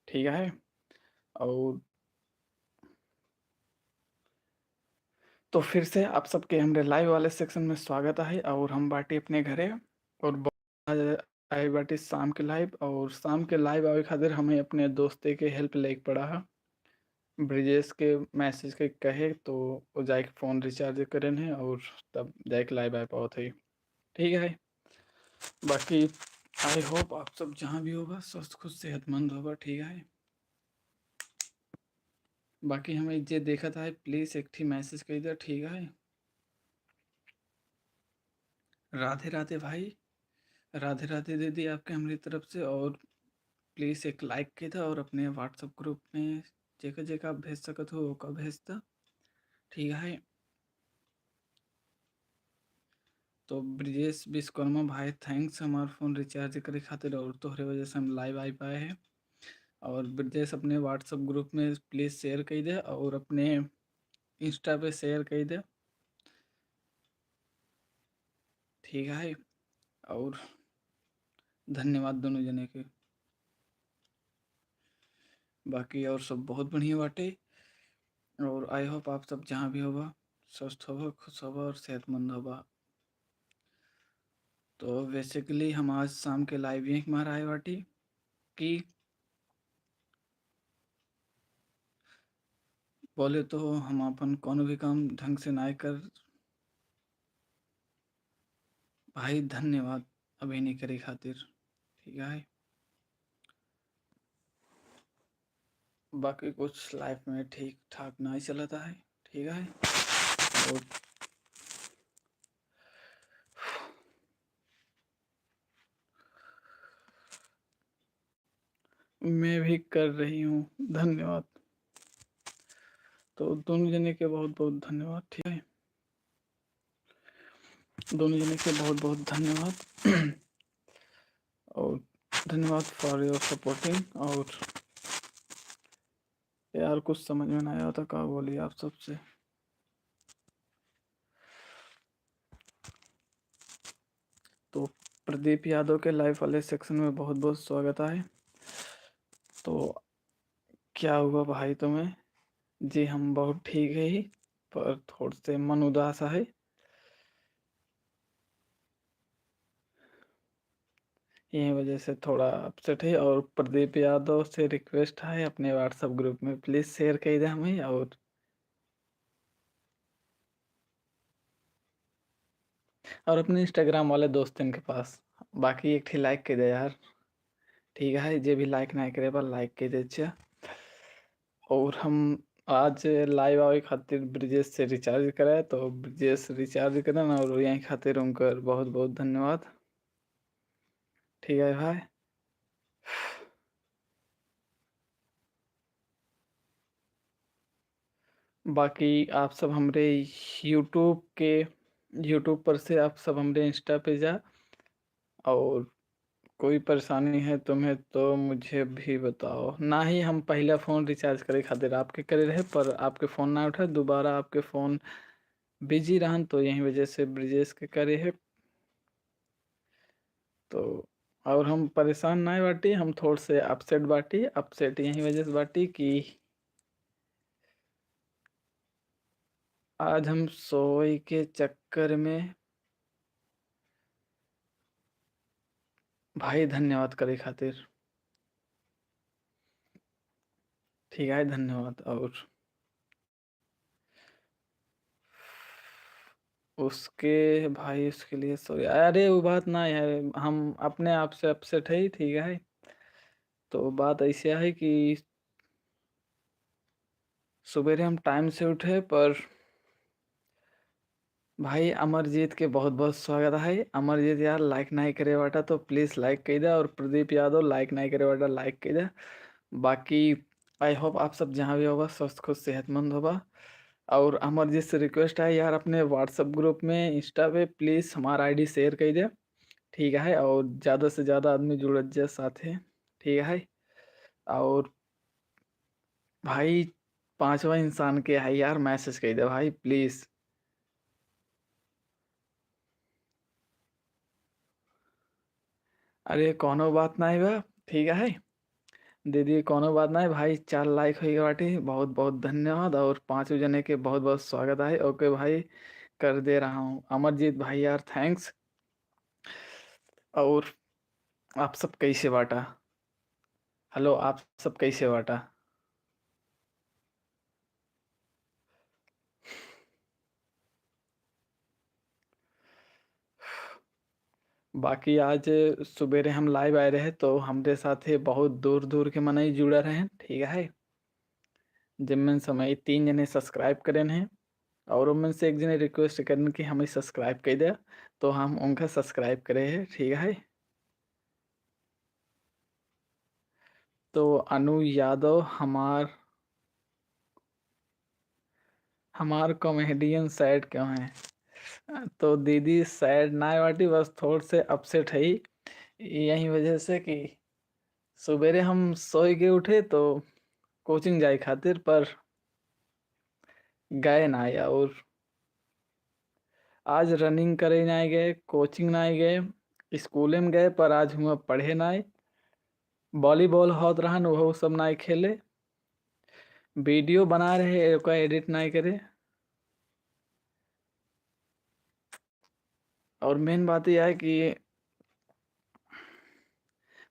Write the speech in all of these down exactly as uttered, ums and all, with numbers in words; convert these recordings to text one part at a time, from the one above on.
ठीक है। और तो फिर से आप सबके हमरे live वाले section में स्वागत है। और हम बाटी अपने घरे और ब-, आज आए बाटी शाम के live। और शाम के live आवे खातिर हमें अपने दोस्ते के help लेके पड़ा है। ब्रिजेश के message के कहे तो वो जाके phone recharge करेन है और तब जाके live आ पावत है। ठीक है, बाकी I hope आप सब जहाँ भी होगा स्वस्थ, खुश, सेहतमंद होगा। ठीक है, बाकी हमें जे देखत है please एक ठी message कर दे। ठीक है, राधे राधे भाई, राधे राधे दीदी आपके हमरी तरफ से। और please एक like कर दे और अपने WhatsApp group में जेका जेका आप भेज सकत हो ओका भेज दे। ठीक है, तो ब्रिजेश विश्वकर्मा भाई, thanks हमार phone recharge करे खातिर और तोहरे वजह से हम live आ पाए हैं। और ब्रिजेश अपने WhatsApp group में please share कर दे और अपने Insta पे share कर दे। ठीक है, और धन्यवाद दोनों जने के। बाकी और सब बहुत बढ़िया बाटे। और I hope आप सब जहाँ भी होबा स्वस्थ होबा, खुश होबा और सेहतमंद होबा। तो basically हम आज शाम के live यहीं मार आए बाटी कि बोले तो हम अपन कोनो भी काम ढंग से नाय कर। भाई धन्यवाद अभी नहीं करे खातिर। ठीक है, बाकी कुछ life में ठीक ठाक नाय चलता है। ठीक है, और मैं भी कर रही हूँ। धन्यवाद। तो दोनों जने के बहुत बहुत धन्यवाद। ठीक है, दोनों जने के बहुत बहुत धन्यवाद। और धन्यवाद for your supporting। और यार कुछ समझ में ना आया था का बोली आप सबसे। तो प्रदीप यादव के live वाले section में बहुत बहुत स्वागत है। तो क्या हुआ भाई तुम्हें? जी हम बहुत ठीक है ही, पर थोड़े से मन उदास है, यही वजह से थोड़ा upset है। और प्रदीप यादव से request है अपने WhatsApp group में please share कर दे हमें। और और अपने Instagram वाले दोस्तन के पास बाकी एक ठी like कर दे यार। ठीक है, जे भी like ना करे बा like कर दे। अच्छा, और हम आज live आवे खातिर ब्रिजेश से recharge कराए, तो ब्रिजेश recharge करन और यही खातिर उनकर बहुत बहुत धन्यवाद। ठीक है भाई, बाकी आप सब हमरे YouTube के, YouTube पर से आप सब हमरे Insta पे जा, और कोई परेशानी है तुम्हें तो मुझे भी बताओ। ना ही हम पहला phone recharge करे खातिर आपके करे रहे, पर आपके phone ना उठा, दोबारा आपके phone busy रहन, तो यही वजह से ब्रिजेश के करे है। तो और हम परेशान ना बाटी, हम थोड़े से upset बाटी। Upset यही वजह से बाटी कि आज हम सोए के चक्कर में, भाई धन्यवाद करे खातिर। ठीक है, धन्यवाद। और उसके भाई उसके लिए sorry, अरे वो बात ना है, हम अपने आप से upset है। ठीक है, तो बात ऐसे है कि सुबेरे हम time से उठे, पर भाई अमरजीत के बहुत बहुत स्वागत है। अमरजीत यार like नहीं करे बाटा तो please like कर दे, और प्रदीप यादव like नहीं करे बाटा like कर दे। बाकी I hope आप सब जहाँ भी होबा स्वस्थ खुश सेहतमंद होबा। और अमरजीत से request है यार, अपने WhatsApp group में Insta पे please हमारा ID share कर दे। ठीक है, और ज़्यादा से ज़्यादा आदमी जुड़त जाए साथे। ठीक है, और भाई पांचवा इंसान के है यार, message कर दे भाई please। अरे कोनो बात नहीं बा, ठीक है। दीदी, कौनो बात नहीं भाई, चार like होइ गए बाटे, बहुत बहुत धन्यवाद। और पाँचों जने के बहुत बहुत स्वागत आहे। OK भाई, कर दे रहा हूँ। अमरजीत भाई यार, thanks। और आप सब कैसे बाटा? Hello, आप सब कैसे बाटा? बाकी आज सुबेरे हम live आए रहे, तो हमरे साथे बहुत दूर दूर के मनई जुड़ा रहे, ठीक है। जिनमें से हमें तीन जने subscribe करेन हैं, और उनमें से एक जने request करेन कि हमें subscribe कर दे, तो हम उनका subscribe करे हैं, ठीक है। तो अनु यादव हमार, हमार comedian sad क्यों है? तो दीदी, sad ना बाटी, बस थोड़ से upset है यही वजह से कि सुबेरे हम सोए के उठे तो coaching जाए खातिर, पर गए ना। और आज running करे ना गए, coaching ना गए, स्कूले में गए, पर आज हुआ पढ़े ना। Volleyball होत रहन, वो सब ना खेले। Video बना रहे, ओका edit ना करे। और main बात यह है कि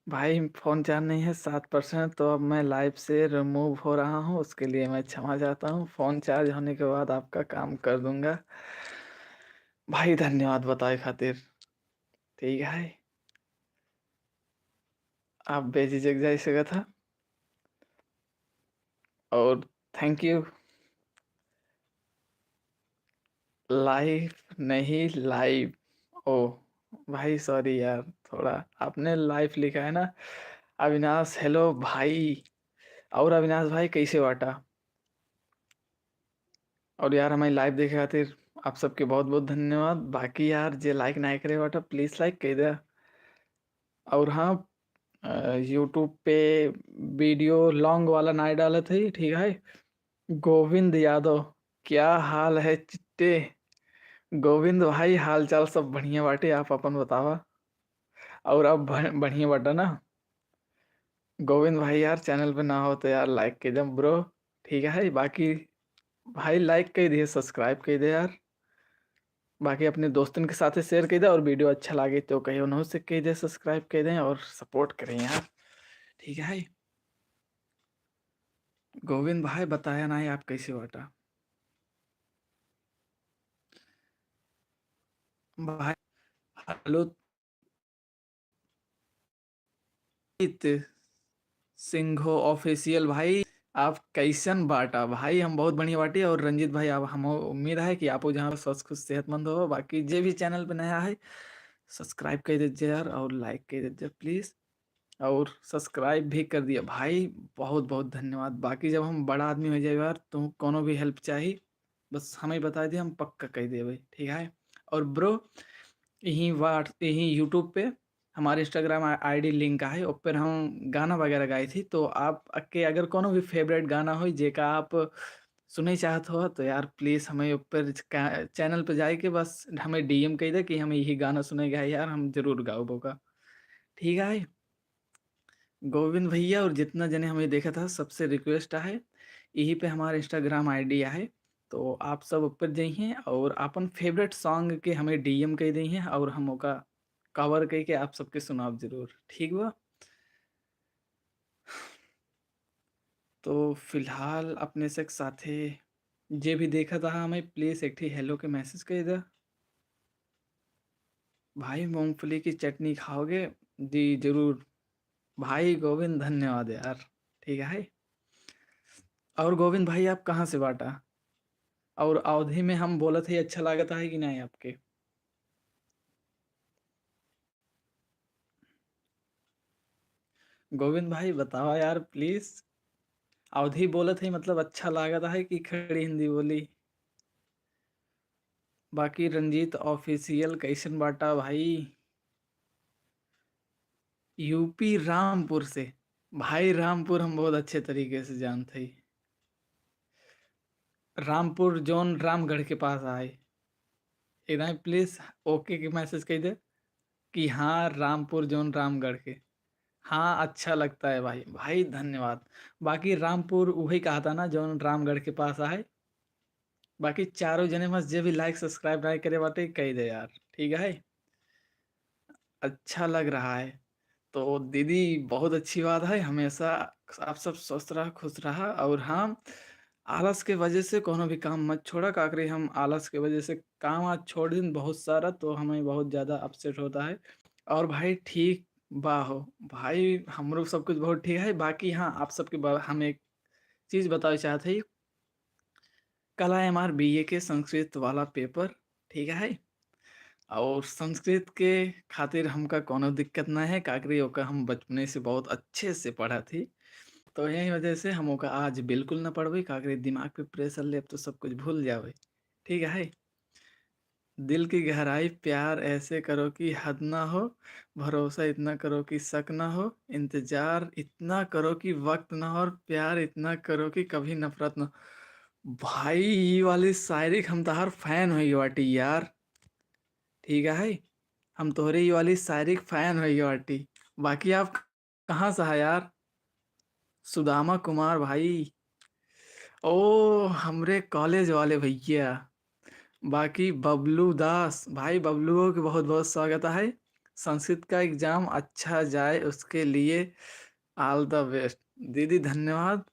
भाई, phone charge नहीं है, सात percent, तो अब मैं live से remove हो रहा हूँ, उसके लिए मैं क्षमा चाहता हूँ। Phone charge होने के बाद आपका काम कर दूंगा। भाई, धन्यवाद बताए खातिर। ठीक है, आप बेझिझक जा सकत ह। और thank you। Life नहीं, live। ओ भाई, sorry यार, थोड़ा आपने life लिखा है ना। अविनाश, hello भाई। और अविनाश भाई, कैसे बाटा? और यार, हमारी live देखे खातिर आप सबके बहुत बहुत धन्यवाद। बाकी यार, जे like ना करे बाटा, please like कर दे। और हाँ, अ, YouTube पे video long वाला ना डालत है, ठीक है। गोविंद यादव, क्या हाल है चिट्टे? गोविंद भाई, हाल चाल सब बढ़िया बाटे, आप अपन बतावा। और आप भ-, बढ़िया बाटा ना? गोविंद भाई यार, channel पे ना हो तो यार, like कर दे bro, ठीक है। बाकी भाई, like कर दिए, subscribe कर दे यार। बाकी अपने दोस्तन के साथे share कर दे, और video अच्छा लागे तो कहीं उन्हों से कह दे, subscribe कर दें और support करें यार, ठीक है। गोविंद भाई, बताया ना आप कैसे बाटा भाई। Hello, रंजीत सिंघो Official भाई, आप कैसन बाटा? भाई, हम बहुत बढ़िया बाटी। और रंजीत भाई, आप, हम उम्मीद है कि आप जहाँ स्वस्थ, खुश, सेहतमंद हो। बाकी जे भी channel पे नया है, subscribe कर दीजिए यार, और like कर दीजिए please, और subscribe भी कर दिया भाई, बहुत बहुत धन्यवाद। बाकी जब हम बड़ा आदमी हो जाए यार, तो कोनो भी help चाही, बस हमें बता दिए, हम पक्का कर देवे, ठीक है। और bro, यही वाट-, यही YouTube पे हमारे Instagram आ-, ID link है, ओपर हम गाना वगैरह गाई थी, तो आप के अगर कोनो भी favourite गाना हो जेका आप सुने चाहत हो, तो यार please हमें ऊपर का-, channel पे जाए के बस हमें D M कह दे कि हमें यही गाना सुने के है यार, हम जरूर गाओ का, ठीक है। गोविंद भैया और जितना जने हमें देखा था, सबसे request है, यही पे हमारा Instagram ID है, तो आप सब ऊपर जाइए और अपन favourite song के हमें D M कह दइए और हम ओका cover करके आप सबके सुनाब जरूर, ठीक बा? तो फिलहाल अपने से साथे जे भी देखा था हमें, please एक ठी hello के message कर दे। भाई, मूंगफली की चटनी खाओगे? जी, जरूर। भाई गोविंद, धन्यवाद यार, ठीक है। और गोविंद भाई, आप कहाँ से बाटा? और अवधी में हम बोलत है, अच्छा लागत है कि नहीं आपके? गोविंद भाई, बतावा यार please, अवधी बोलत है, मतलब, अच्छा लागत है कि खड़ी हिंदी बोली? बाकी रंजीत Official कैसन बाटा भाई? U P रामपुर से। भाई, रामपुर हम बहुत अच्छे तरीके से जानत हई। रामपुर zone रामगढ़ के पास आए। एक दाई please OK के message कह दे कि हाँ, रामपुर zone रामगढ़ के। हाँ, अच्छा लगता है भाई। भाई, धन्यवाद। बाकी रामपुर उहइ कहा था ना, जौन रामगढ़ के पास आहे। बाकी चारों जने में जे भी like, subscribe नाहीं करे बाटे, कइ दे यार, ठीक है? अच्छा लग रहा है। तो दीदी, बहुत अच्छी बात है, हमेशा आप सब स्वस्थ रहा, खुश रहा। और हाँ, आलस के वजह से कोनो भी काम मत छोड़ा, काकरे हम आलस के वजह से काम आज छोड़ दिन बहुत सारा, तो हमें बहुत ज़्यादा upset होता है। और भाई, ठीक बा हो भाई, हमरो सब कुछ बहुत ठीक है। बाकी हाँ, आप सबके बा-, हम एक चीज बतावे चाहत हई, कल आए हमार बीए के संस्कृत वाला paper, ठीक है। और संस्कृत के खातिर हमका कोनो दिक्कत ना है, काकरे ओका हम बचपने से बहुत अच्छे से पढ़त ही, तो यही वजह से हम ओका आज बिल्कुल ना पढ़बे, काकरे दिमाग पे pressure लेब तो सब कुछ भूल जाबे, ठीक है। दिल की गहराई, प्यार ऐसे करो कि हद ना हो, भरोसा इतना करो कि शक ना हो, इंतजार इतना करो कि वक्त ना हो, और प्यार इतना करो कि कभी नफरत ना हो। भाई, ई वाली शायरी के हम तहार fan होइ गए बाटी यार, ठीक है, हम तोहरे ई वाली शायरी के fan होइ गए बाटी। बाकी आप कहाँ से है यार? सुदामा कुमार भाई, ओ हमरे college वाले भैया। बाकी बबलू दास भाई, बबलुओ के बहुत बहुत स्वागत है। संस्कृत का exam अच्छा जाए उसके लिए all the best। दीदी धन्यवाद।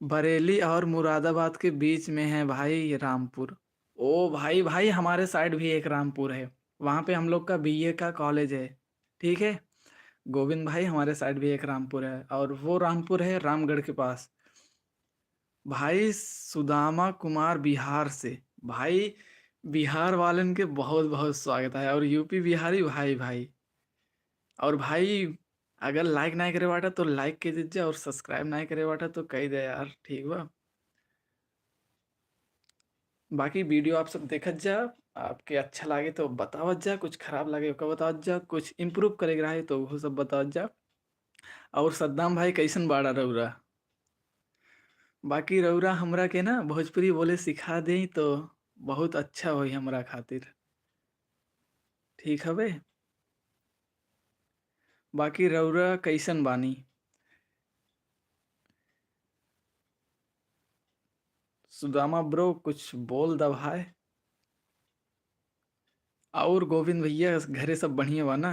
बरेली और मुरादाबाद के बीच में है भाई रामपुर। ओ भाई, भाई हमारे side भी एक रामपुर है, वहाँ पे हम लोग का बीए का college है, ठीक है। गोविंद भाई, हमारे side भी एक रामपुर है, और वो रामपुर है रामगढ़ के पास। भाई सुदामा कुमार बिहार से, भाई बिहार वालन के बहुत बहुत स्वागत है, और यूपी बिहारी भाई भाई। और भाई अगर like नाहीं करे बाटा तो like कइ दीजिए, और subscribe नाहीं करे बाटा तो कइ दे यार, ठीक बा। बाकी video आप सब देखत जा, आपके अच्छा लागे तो बतावत जा, कुछ खराब लागे ओका बतावत जा, कुछ improve करे के रहे तो वो सब बतावत जा। और सद्दाम भाई कैसन बाड़ा रउरा? बाकी रउरा हमरा के ना भोजपुरी बोले सिखा देई तो बहुत अच्छा होई हमरा खातिर, ठीक हवे। बाकी रउरा कैसन बानी? सुदामा bro कुछ बोल द भाई। और गोविंद भैया घरे सब बढ़िया बा ना?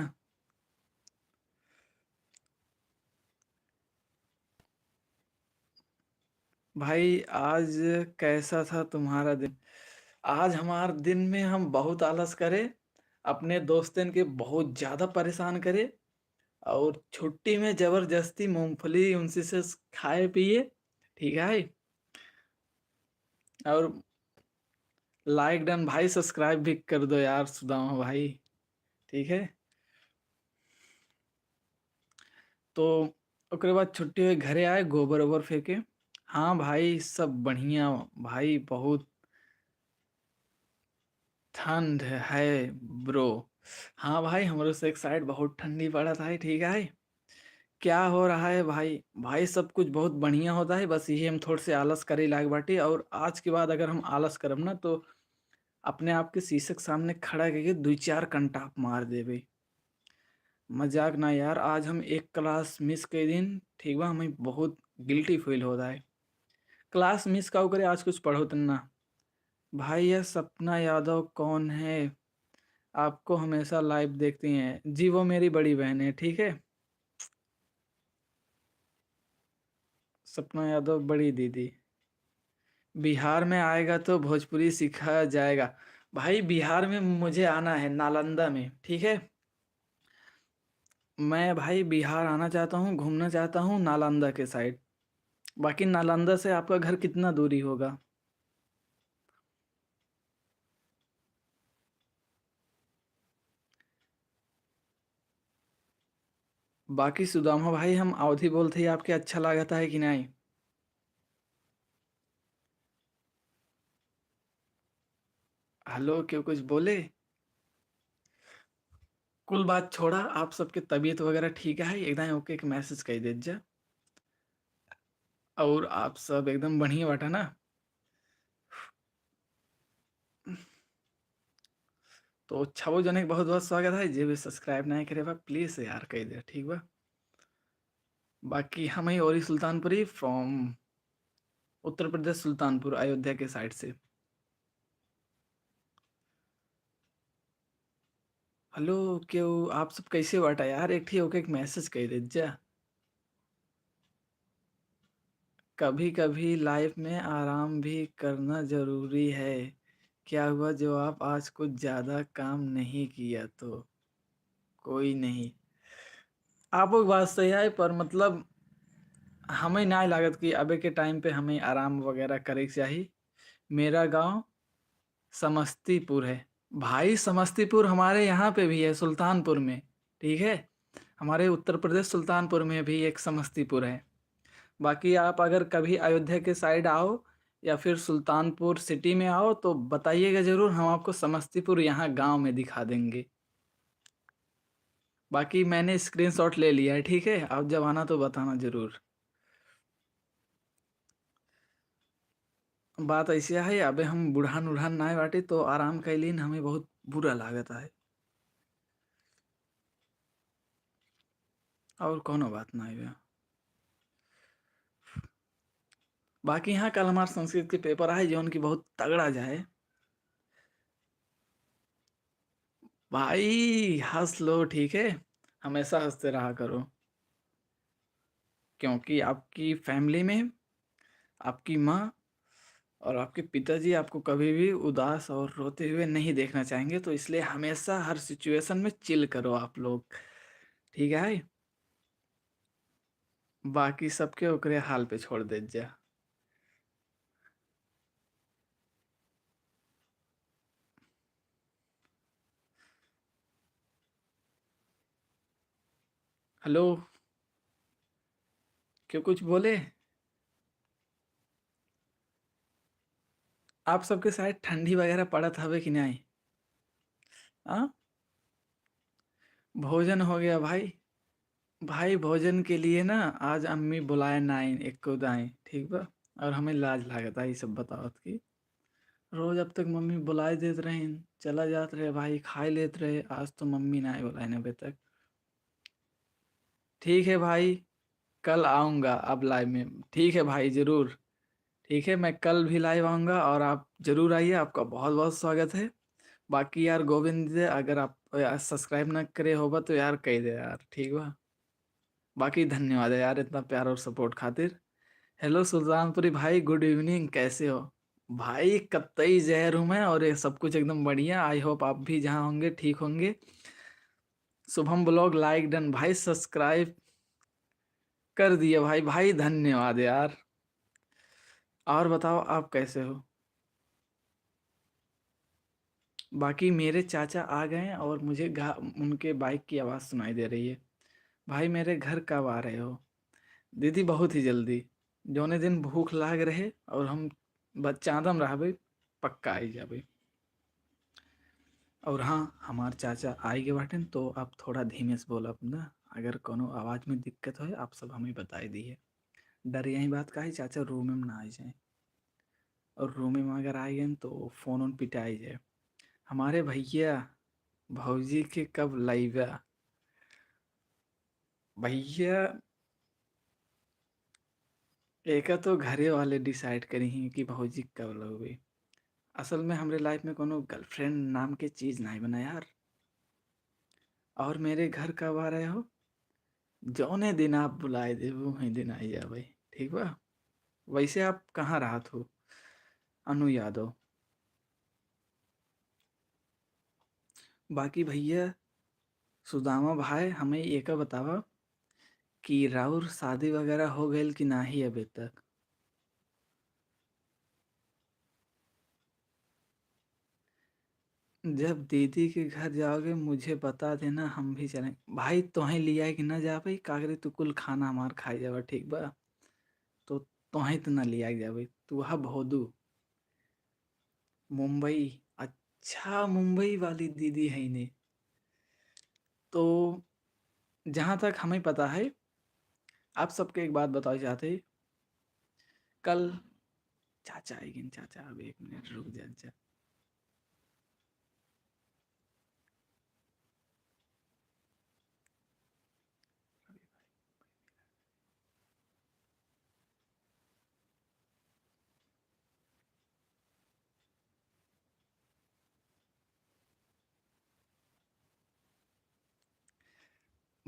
भाई आज कैसा था तुम्हारा दिन? आज हमार दिन में हम बहुत आलस करे, अपने दोस्तन के बहुत ज्यादा परेशान करे, और छुट्टी में जबरदस्ती मूंगफली उनसे से खाए पिए, ठीक है। और like done भाई, subscribe भी कर दो यार सुदामा भाई, ठीक है। तो ओकरे बाद छुट्टी हुई, घरे आए, गोबर ओबर फेंके। हाँ भाई, सब बढ़िया भाई, बहुत ठंड है bro। हाँ भाई, हमरो से एक side बहुत ठंडी पड़त है, ठीक है। क्या हो रहा है भाई? भाई सब कुछ बहुत बढ़िया होता है, बस यही हम थोड़े से आलस करे लाग बाटी, और आज के बाद अगर हम आलस करब ना तो अपने आप के शीशे के सामने खड़ा करके दुई चार कंटाप मार देबे। मजाक ना यार, आज हम एक class miss कइ दिन, ठीक बा, हमें बहुत guilty feel होता है। Class miss का करे, आज कुछ पढ़ो तन ना। भाई, यह सपना यादव कौन है? आपको हमेशा live देखती हैं। जी, वो मेरी बड़ी बहन है, ठीक है? सपना यादव, बड़ी दीदी। बिहार में आएगा तो भोजपुरी सिखाया जाएगा। भाई, बिहार में मुझे आना है, नालंदा में, ठीक है? मैं भाई बिहार आना चाहता हूँ, घूमना चाहता हूँ नालंदा के side। बाकी नालंदा से आपका घर कितना दूरी होगा? बाकी सुदामा भाई, हम अवधी बोलत ही, आपके अच्छा लागत है कि नाहीं? Hello, केहू कुछ बोले? कुल बात छोड़ा, आप सबके तबीयत वगैरह ठीक है? एकदम OK के message कइ देत जा। और आप सब एकदम बढ़िया बाटा ना? तो छवो जने के बहुत बहुत स्वागत है। जे भी subscribe नाहीं करे बा, please यार कइ दे, ठीक बा? बाकी हम ही और ही सुल्तानपुरी from उत्तर प्रदेश, सुल्तानपुर, अयोध्या के side से। Hello, केहू आप सब कैसे बाटा यार? एक ठी ओके एक message कह दे जा। कभी-कभी life में आराम भी करना जरूरी है। क्या हुआ जो आप आज कुछ ज्यादा काम नहीं किया तो? कोई नहीं। आपो के बात सही है, पर मतलब हमें ना लागत कि अबे के time पे हमें आराम वगैरह करे के चाही। मेरा गांव समस्तीपुर है। भाई, समस्तीपुर हमारे यहाँ पे भी है, सुल्तानपुर में, ठीक है? हमारे उत्तर प्रदेश सुल्तानपुर में भी एक समस्तीपुर है। बाकी आप अगर कभी अयोध्या के side आओ या फिर सुल्तानपुर city में आओ तो बताइएगा जरूर, हम आपको समस्तीपुर यहाँ गांव में दिखा देंगे। बाकी मैंने screenshot ले लिया है, ठीक है? आप जब आना तो बताना जरूर। बात ऐसे है, अबे हम बुढ़ान उढ़ान नाय बाटे तो आराम कैलीन, हमें बहुत बुरा लागत है। और कोनो बात नाय बा। बाकी हाँ, कल हमार संस्कृत के paper आए, जौन की बहुत तगड़ा जाए। भाई, हँस लो, ठीक है? हमेशा हँसते रहा करो। क्योंकि आपकी family में आपकी माँ और आपके पिताजी आपको कभी भी उदास और रोते हुए नहीं देखना चाहेंगे, तो इसलिए हमेशा हर situation में chill करो आप लोग, ठीक है? बाकी सबके ओकरे हाल पे छोड़ दे जा। Hello, क्यों कुछ बोले? आप सबके side ठंडी वगैरह पड़त हवे कि नहीं? हाँ, भोजन हो गया भाई। भाई, भोजन के लिए ना आज अम्मी बुलाए नाइन एको दाई, ठीक बा? और हमें लाज लागत है ये सब बतावत की। रोज अब तक मम्मी बुलाए देत रहीन, चला जात रहे भाई, खाए लेत रहे, आज तो मम्मी ना बुलाए अबे तक। ठीक है भाई, कल आऊँगा अब live में। ठीक है भाई, जरूर। ठीक है, मैं कल भी live आऊँगा और आप जरूर आइए, आपका बहुत बहुत स्वागत है। बाकी यार गोविंद, अगर आप यार subscribe ना करे होबा तो यार कह दे यार, ठीक बा? बाकी धन्यवाद है यार इतना प्यार और support खातिर। Hello सुल्तानपुरी भाई, good evening, कैसे हो? भाई कतई जहर हूँ मैं और ये सब कुछ एकदम बढ़िया। I hope आप भी जहाँ होंगे ठीक होंगे। शुभम vlog like done भाई, subscribe कर दिया भाई। भाई धन्यवाद यार। और बताओ आप कैसे हो? बाकी मेरे चाचा आ गए हैं और मुझे गा-, उनके bike की आवाज़ सुनाई दे रही है। भाई मेरे घर कब आ रहे हो? दीदी बहुत ही जल्दी, जौने दिन भूख लाग रहे और हम ब-, चाँदम रहबे, पक्का आई जाबे। और हाँ, हमार चाचा आई गए बाटेन, तो आप थोड़ा धीमे से बोलब ना, अगर कोनो आवाज़ में दिक्कत होए, आप सब हमें बताई दिए। डर यही बात का है, चाचा room में ना आई जाए, और room में अगर आई गए तो phone उन पिटाई जाए। हमारे भैया, भौजी के कब लाइबा? भैया, एका तो घरे वाले decide करी हैं कि भौजी कब लगबे। असल में हमरे life में कोनो girlfriend नाम के चीज नाई बना यार। और मेरे घर कब आ रहे हो? जौने दिन आप बुलाए देबो, वही दिन आई जाबे, ठीक बा? वैसे आप कहाँ रहत हो, अनु यादव? बाकी भैया सुदामा भाई, हमें एका बतावा कि राउर शादी वगैरह हो गइल कि नाही अबे तक? जब दीदी के घर जाओगे, मुझे बता देना, हम भी चलेंगे। भाई, तोहें लिया के ना जा पाई, का करे, तू कुल खाना हमार खाए जावा, ठीक बा? तो तोहें तो ना लिया के जावे, तू हा भोदू। मुंबई, अच्छा, मुंबई वाली दीदी है ने। तो जहाँ तक हमें पता है, आप सबके एक बात बताई चाहते हैं, कल चाचा आएंगे, चाचा, अब एक मिनट रुक जा, जा।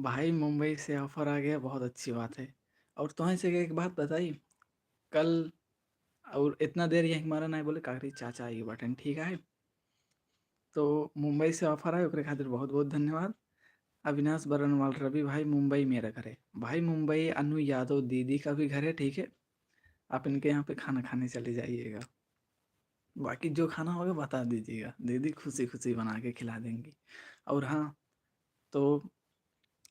भाई, मुंबई से offer आ गया, बहुत अच्छी बात है। और तोहें से एक बात बताई, कल और इतना देर यहीं मारा नहीं बोले, का करी, चाचा आई बाटन, ठीक है। तो मुंबई से offer आए, ओकरे खातिर बहुत बहुत धन्यवाद। अविनाश बरनवाल, रवि भाई, मुंबई मेरा घर है। भाई, मुंबई अनु यादव दीदी का भी घर है, ठीक है, आप इनके यहाँ पे खाना खाने चले जाइएगा। बाकी जो खाना होगा बता दीजिएगा, दीदी खुशी खुशी बना के खिला देंगी। और हाँ, तो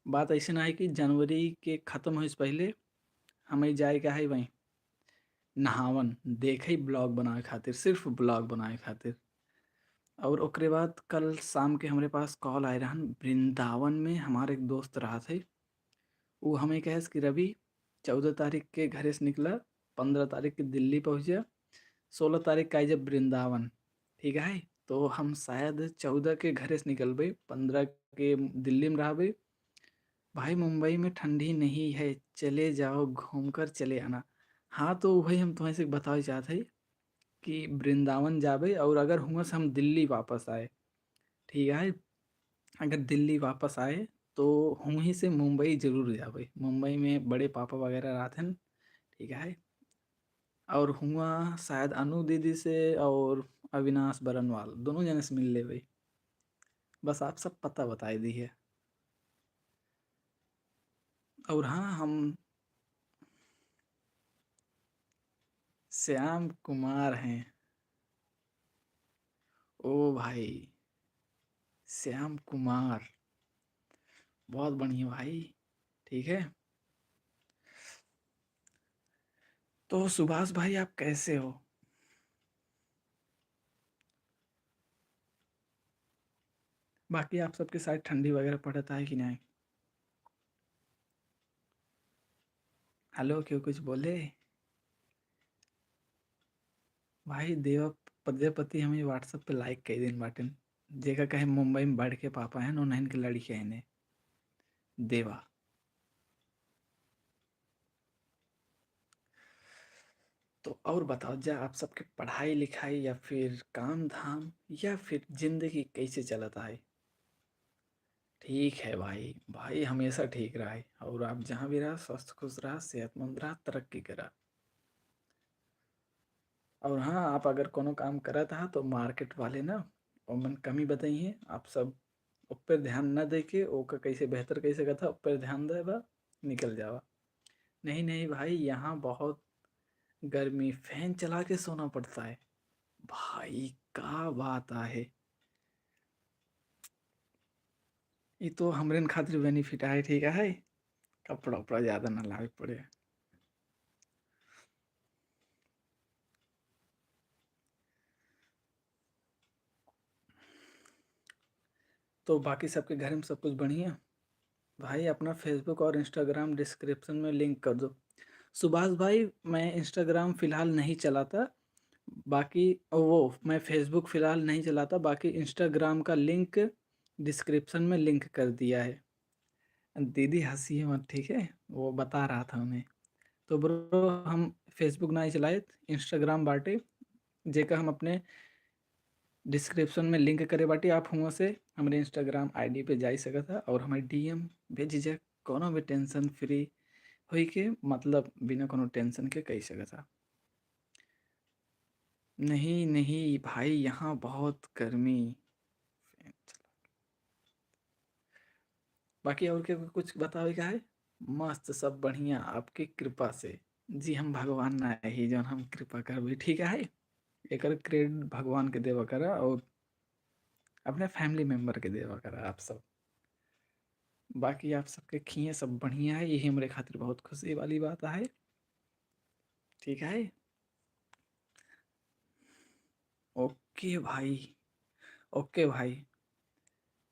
बात ऐसे ना है कि जनवरी के खत्म होए से पहले हमें जाए का है वहीं नहावन देखे, vlog बनाए खातिर, सिर्फ vlog बनाए खातिर। और ओकरे बाद कल शाम के हमरे पास call आए रहन, वृंदावन में हमारे एक दोस्त रहत है, उ हमें कहेस कि रवि, चौदह तारीख के घरे से निकला, पन्द्रह तारीख के दिल्ली पहुँचा, सोलह तारीख का आई जब वृंदावन, ठीक है। तो हम शायद चौदह के घरे से निकलबे, पन्द्रह के दिल्ली में रहबे। भाई, मुंबई में ठंडी नहीं है, चले जाओ, घूम कर चले आना। हाँ, तो वही हम तुम्हें से बतावे चाहत है कि वृंदावन जाबे और अगर हुआं से हम दिल्ली वापस आए, ठीक है, अगर दिल्ली वापस आए तो हुहीं से मुंबई जरूर जाबे। मुंबई में बड़े पापा वगैरह रहत हैं, ठीक है, और हुआं शायद अनु दीदी से और अविनाश बरनवाल दोनों जने से मिल लेबे। बस आप सब पता बताए दी है। और हाँ, हम श्याम कुमार हैं। ओ भाई, श्याम कुमार, बहुत बढ़िया भाई, ठीक है। तो सुभाष भाई, आप कैसे हो? बाकी आप सबके साइड ठंडी वगैरह पड़त है कि नहीं? हेलो, क्यों कुछ बोले? भाई, देवा प्रजापति हमें WhatsApp पे like कई दिन बाटेन, जेका कहे मुंबई में बढ़ के पापा हैं, उन्हन के लड़के हैं ने। देवा। तो और बताओ जा, आप सबके पढ़ाई लिखाई या फिर काम धाम या फिर जिंदगी कैसे चलत है? ठीक है भाई, भाई हमेशा ठीक रहा है, और आप जहाँ भी रहा, स्वस्थ खुश रहा, सेहतमंद रहा, तरक्की करा। और हाँ, आप अगर कोनो काम करत हा तो मार्केट वाले ना ओमन कमी बताई हैं, आप सब ऊपर ध्यान न दे के ओका कैसे बेहतर कह सकत हा, ऊपर ध्यान देवा, निकल जावा। नहीं, नहीं भाई, यहाँ बहुत गर्मी, फैन चला के सोना पड़ता है। भाई, का बात आहे। ई तो हमरेन खातिर बेनिफिट आहे, ठीक आहे, कपड़ा उपड़ा ज्यादा ना लावे के पड़े। तो बाकी सबके घर में सब कुछ बढ़िया? भाई, अपना Facebook और Instagram डिस्क्रिप्शन में लिंक कर दो। सुभाष भाई, मैं Instagram फिलहाल नहीं चलाता, बाकी वो, मैं Facebook फिलहाल नहीं चलाता, बाकी Instagram का लिंक डिस्क्रिप्शन में लिंक कर दिया है। दीदी हंसी मत, ठीक है, वो बता रहा था हमें। तो ब्रो, हम Facebook नहीं चलाए, Instagram बाटे, जेका हम अपने डिस्क्रिप्शन में लिंक करे बाटी, आप हुआं से हमरे Instagram ID पे जाई सकत हा और हमें DM बेझिझक कोनो भी टेंशन फ्री होई के, मतलब बिना कोनो टेंशन के कह सकत हा। नहीं, नहीं भाई, यहाँ बहुत गर्मी। फैन चला। बाकी और के कुछ बतावे का है? मस्त, सब बढ़िया, आपकी कृपा से। जी, हम भगवान ना ही जौन हम कृपा करबे, ठीक है? एकर क्रेडिट भगवान के देवा करा और अपने फैमिली मेंबर के देवा करा आप सब। बाकी आप सबके खिए सब बढ़िया है, यही हमरे खातिर बहुत खुशी वाली बात है, ठीक है? ओके भाई, ओके भाई।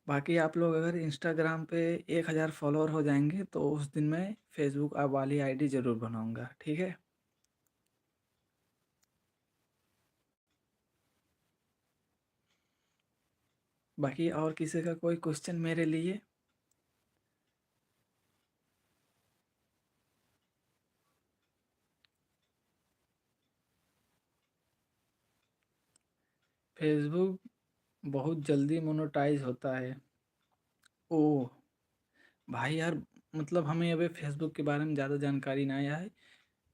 बाकी आप लोग अगर Instagram पे एक हज़ार फॉलोअर हो जाएंगे तो उस दिन मैं Facebook वाली ID जरूर बनाऊंगा, ठीक है? बाकी और किसी का कोई क्वेश्चन मेरे लिए? Facebook बहुत जल्दी मोनेटाइज होता है। ओह, भाई यार, मतलब हमें अबे Facebook के बारे में ज़्यादा जानकारी ना आया है,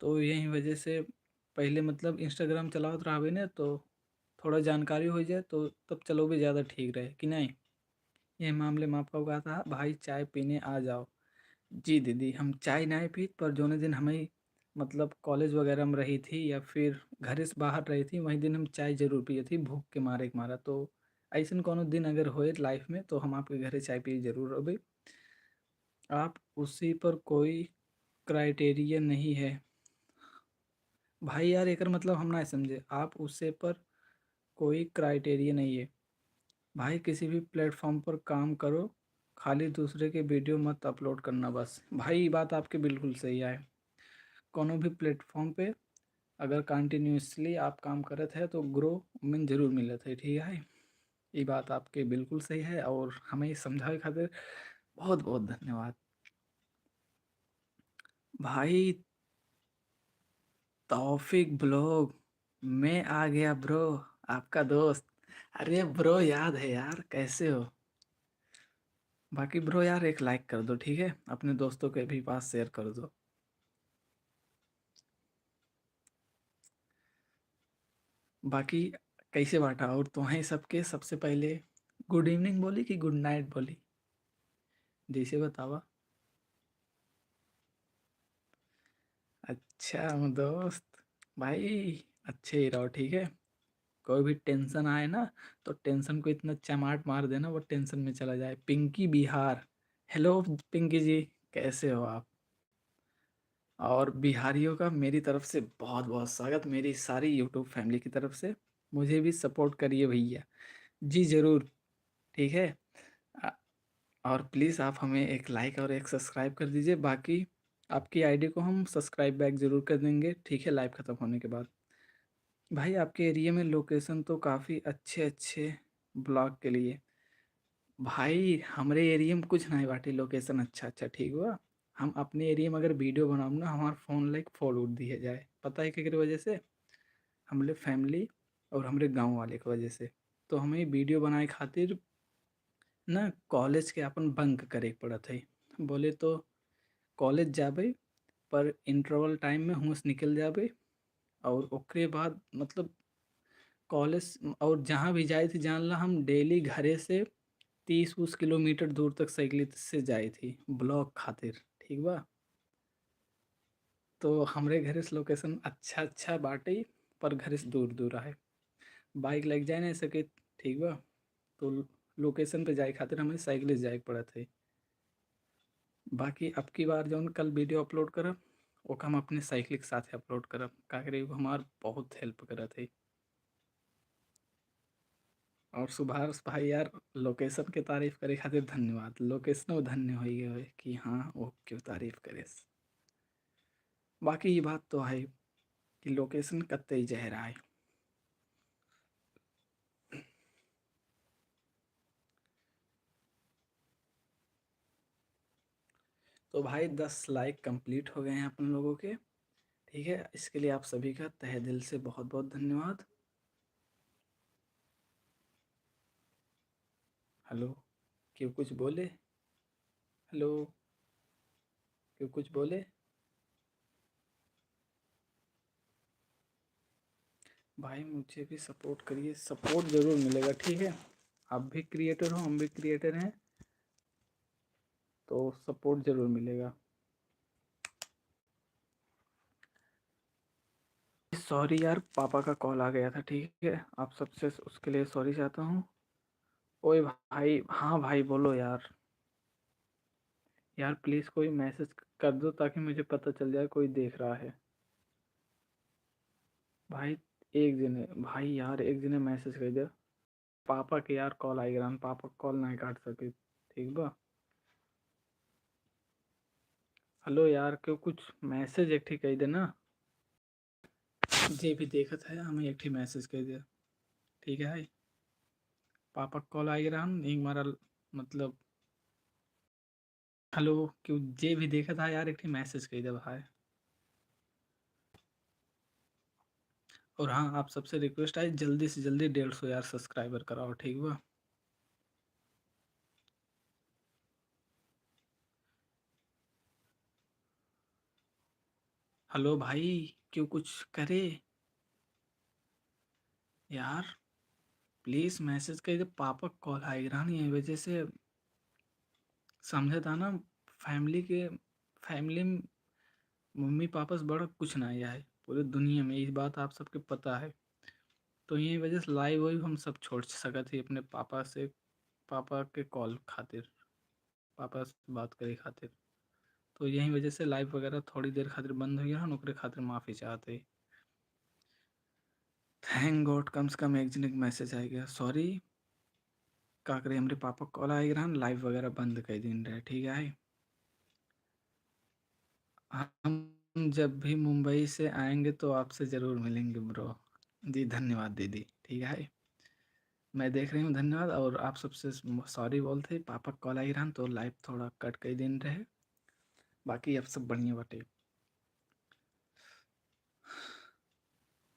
तो यही वजह से पहले मतलब Instagram चलावत रहबे ने, तो थोड़ा जानकारी हो जाए, तो तब चलो भी ज़्यादा ठीक रहे कि नहीं। ये मामले में आपका कहा था, "भाई चाय पीने आ जाओ।" जी दीदी, हम चाय नाहीं पीत, पर जोने दिन हमें मतलब कॉलेज वगैरह में रही थी या फिर घर से बाहर रही थी, वही दिन हम चाय जरूर पिए थी, भूख के मारे के मारा। तो ऐसन कोनो दिन अगर होए लाइफ में, तो हम आपके घरे चाय पिए जरूर अबे। आप उसी पर कोई क्राइटेरिया नहीं है। भाई यार, एकर मतलब हम ना समझे। आप उसे पर कोई क्राइटेरिया नहीं है। भाई, किसी भी प्लेटफॉर्म पर काम करो, खाली दूसरे के वीडियो मत अपलोड करना बस। भाई, ये बात आपके बिल्कुल सही है। कोनो भी प्लेटफॉर्म पे अगर कंटिन्यूअसली आप काम करत है, तो ग्रो में जरूर मिलत है, ठीक है? ये बात आपके बिल्कुल सही है और हमें समझावे खातिर बहुत, बहुत धन्यवाद। भाई तौफिक ब्लॉग, मैं आ गया ब्रो, आपका दोस्त। अरे ब्रो, याद है यार, कैसे हो? बाकी ब्रो यार, एक लाइक कर दो, ठीक है? अपने दोस्तों के भी पास शेयर कर दो। बाकी कैसे बाटा और तोहें सबके? सबसे पहले गुड इवनिंग बोली कि गुड नाइट बोली, जैसे बतावा। अच्छा दोस्त, भाई अच्छे ही रहो, ठीक है? कोई भी टेंशन आए ना, तो टेंशन को इतना चमाट मार देना, वो टेंशन में चला जाए। पिंकी बिहार, हेलो पिंकी जी, कैसे हो आप? और बिहारियों का मेरी तरफ से बहुत बहुत स्वागत, मेरी सारी YouTube फैमिली की तरफ से। मुझे भी सपोर्ट करिए भैया। जी ज़रूर, ठीक है। अ, और प्लीज़ आप हमें एक लाइक और एक सब्सक्राइब कर दीजिए, बाकी आपकी आईडी को हम सब्सक्राइब बैक ज़रूर कर देंगे, ठीक है, लाइव ख़त्म होने के बाद। भाई आपके एरिया में लोकेशन तो काफ़ी अच्छे अच्छे ब्लॉग के लिए। भाई हमरे एरिया में कुछ नहीं बाटे लोकेशन अच्छा अच्छा, ठीक बा। हम अपने एरिया में अगर वीडियो बनाऊँ ना, हमार फोन लाइक फॉल उठ दिया जाए, पता है केकरे वजह से? हमरे फैमिली और हमरे गाँव वाले के वजह से। तो हमें वीडियो बनाए खातिर ना कॉलेज के अपन बंक करे के पड़त है। बोले तो कॉलेज जाबे, पर इंटरवल टाइम में हुआं से निकल जाबे और ओकरे बाद मतलब कॉलेज और जहाँ भी जाए थे, जान ला हम डेली घरे से तीस उस किलोमीटर दूर तक साइकिल से जाए थे ब्लॉग खातिर, ठीक बा? तो हमरे घरे से लोकेशन अच्छा अच्छा बाटे, पर घरे से दूर दूर आहे, बाइक लेके जाए नहीं सके, ठीक बा? तो लोकेशन पे जाए खातिर हमें साइकिल से जाए के पड़त है। बाकी अब की बार जौन कल वीडियो अपलोड करब, ओका हम अपने साइकिल के साथ अपलोड करब, का करे, वो हमार बहुत हेल्प करत है। और सुभाष भाई यार, लोकेशन के तारीफ करे खातिर धन्यवाद। लोकेशनो धन्य होइ गए कि हाँ, वो क्यों तारीफ करे। बाकी ये बात तो है कि लोकेशन कत्ते ही जहरा है। तो भाई, दस लाइक कंप्लीट हो गए हैं अपन लोगों के, ठीक है। इसके लिए आप सभी का तहे दिल से बहुत बहुत धन्यवाद। हेलो, क्यों कुछ बोले? हेलो, क्यों कुछ बोले? भाई, मुझे भी सपोर्ट करिए, सपोर्ट ज़रूर मिलेगा, ठीक है। आप भी क्रिएटर हो, हम भी क्रिएटर हैं, तो सपोर्ट ज़रूर मिलेगा। सॉरी यार, पापा का कॉल आ गया था, ठीक है, आप सबसे उसके लिए सॉरी चाहता हूँ। ओए भाई, हाँ भाई, बोलो यार। यार, प्लीज़ कोई मैसेज कर दो, ताकि मुझे पता चल जाए कोई देख रहा है। भाई, एक जने, भाई यार, एक जने मैसेज कर दे। पापा के यार कॉल आई रहन, पापा कॉल नहीं काट सके, ठीक बा? हेलो यार, क्यों कुछ मैसेज एक ठीक कह देना। जे भी देखत है, हमें एक ठे मैसेज कर दिया, ठीक है भाई? पापा कॉल आई रहन, एक मारा, मतलब, हेलो, क्यों जे भी देखत है यार, एक ठे मैसेज कर दे भाई। और हाँ, आप सबसे रिक्वेस्ट है, जल्दी से जल्दी डेढ़ सौ यार सब्सक्राइबर कराओ, ठीक बा? हेलो भाई, क्यों कुछ करे? यार, प्लीज मैसेज कइ दे, पापा क कॉल आइ रहन, यही वजह से समझत ह ना, फैमिली के, फैमिली म-, मम्मी पापा से बड़ा कुछ ना आया है पूरे दुनिया में, ये बात आप सबके पता है। तो यही वजह से लाइव वाइव हम सब छोड़ सकत ही अपने पापा से, पापा के कॉल खातिर, पापा से बात करे खातिर। तो यही वजह से लाइव वगैरह थोड़ी देर खातिर बंद हो गया हन, ओकरे खातिर माफी चाहत ही। Thank God, कम से कम एक जने के मैसेज आइ गया। सॉरी, का करे, हमरे पापा कॉल आइ रहन, लाइव वगैरह बंद कर दिन रहे, ठीक है? हम जब भी मुंबई से आएंगे तो आपसे जरूर मिलेंगे ब्रो। जी धन्यवाद दीदी, ठीक है, मैं देख रही हूँ, धन्यवाद। और आप सबसे सॉरी बोलते, पापा कॉल आइ रहन तो लाइव थोड़ा कट कर दिन रहे, बाकी अब सब बढ़िया बाटे।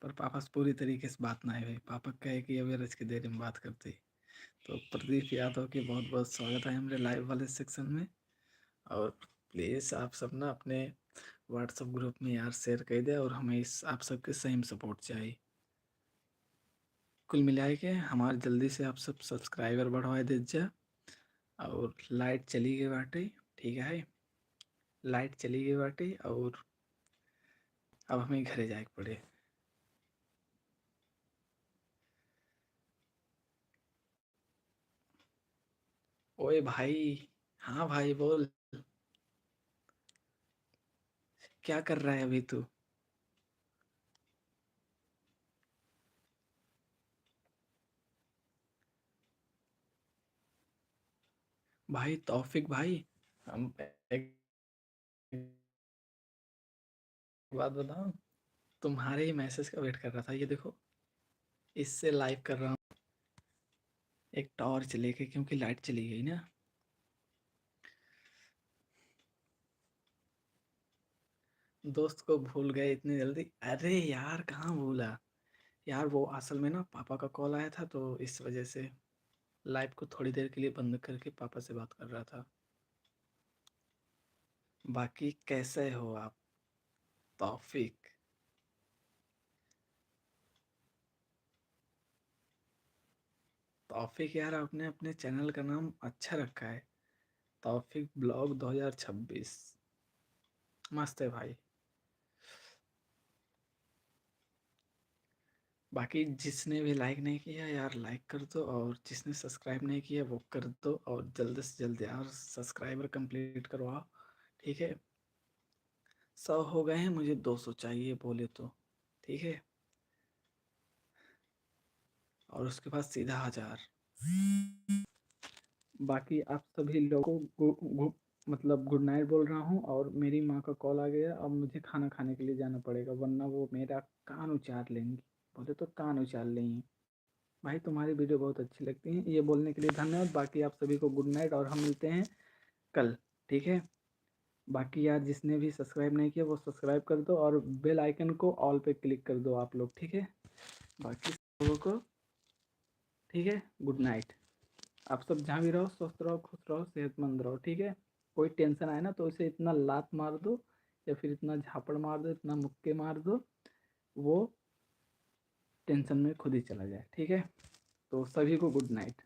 पर पापा से पूरी तरीके से बात ना हुई। पापा कहे कि अबे रच के देर में बात करते। तो प्रदीप यादव के बहुत बहुत स्वागत है हमरे लाइव वाले सेक्शन में। और प्लीज आप सब ना अपने WhatsApp ग्रुप में यार शेयर कर दे, और हमें इस, आप सबके सही में सपोर्ट चाहिए। कुल मिलाए के हमार जल्दी से आप सब सब्सक्राइबर बढ़वाए दे जा। और लाइट चली गई बाटे, ठीक है, लाइट चली गई बाटे और अब हमें घरे जाए के पड़े। ओए भाई, हाँ भाई बोल, क्या कर रहा है अभी तू? भाई तौफिक भाई, हम एक बात बताऊं, तुम्हारे ही मैसेज का वेट कर रहा था। ये देखो, इससे लाइव कर रहा हूँ एक टॉर्च लेके, क्योंकि लाइट चली गई ना। दोस्त को भूल गए इतनी जल्दी? अरे यार, कहाँ भूला यार, वो असल में ना पापा का कॉल आया था, तो इस वजह से लाइव को थोड़ी देर के लिए बंद करके पापा से बात कर रहा था। बाकी कैसे हो आप तौफिक? तौफिक यार, आपने अपने चैनल का नाम अच्छा रखा है, तौफिक ब्लॉग दो हज़ार छब्बीस। मस्त है भाई। बाकी जिसने भी लाइक नहीं किया यार, लाइक कर दो, और जिसने सब्सक्राइब नहीं किया वो कर दो, और जल्द से जल्द यार सब्सक्राइबर कंप्लीट करवाओ, ठीक है? सौ हो गए हैं, मुझे दो सौ चाहिए बोले तो, ठीक है? और उसके बाद सीधा हज़ार। बाकी आप सभी लोगों को गु-, गु-, मतलब गुड नाइट बोल रहा हूँ, और मेरी माँ का कॉल आ गया, अब मुझे खाना खाने के लिए जाना पड़ेगा, वरना वो मेरा कान उचार लेंगी, बोले तो कान उचार लेंगी। भाई तुम्हारी वीडियो बहुत अच्छी लगती है, ये बोलने के लिए धन्यवाद। बाकी आप सभी को गुड नाइट और हम मिलते हैं कल, ठीक है? बाकी यार जिसने भी सब्सक्राइब नहीं किया वो सब्सक्राइब कर दो और बेल आइकन को ऑल पे क्लिक कर दो आप लोग, ठीक है? बाकी सब लोगों को, ठीक है, गुड नाइट। आप सब जहाँ भी रहो स्वस्थ रहो, खुश रहो, सेहतमंद रहो, ठीक है? कोई टेंशन आए ना तो उसे इतना लात मार दो या फिर इतना झापड़ मार दो, इतना मुक्के मार दो, वो टेंशन में खुद ही चला जाए, ठीक है? तो सभी को गुड नाइट।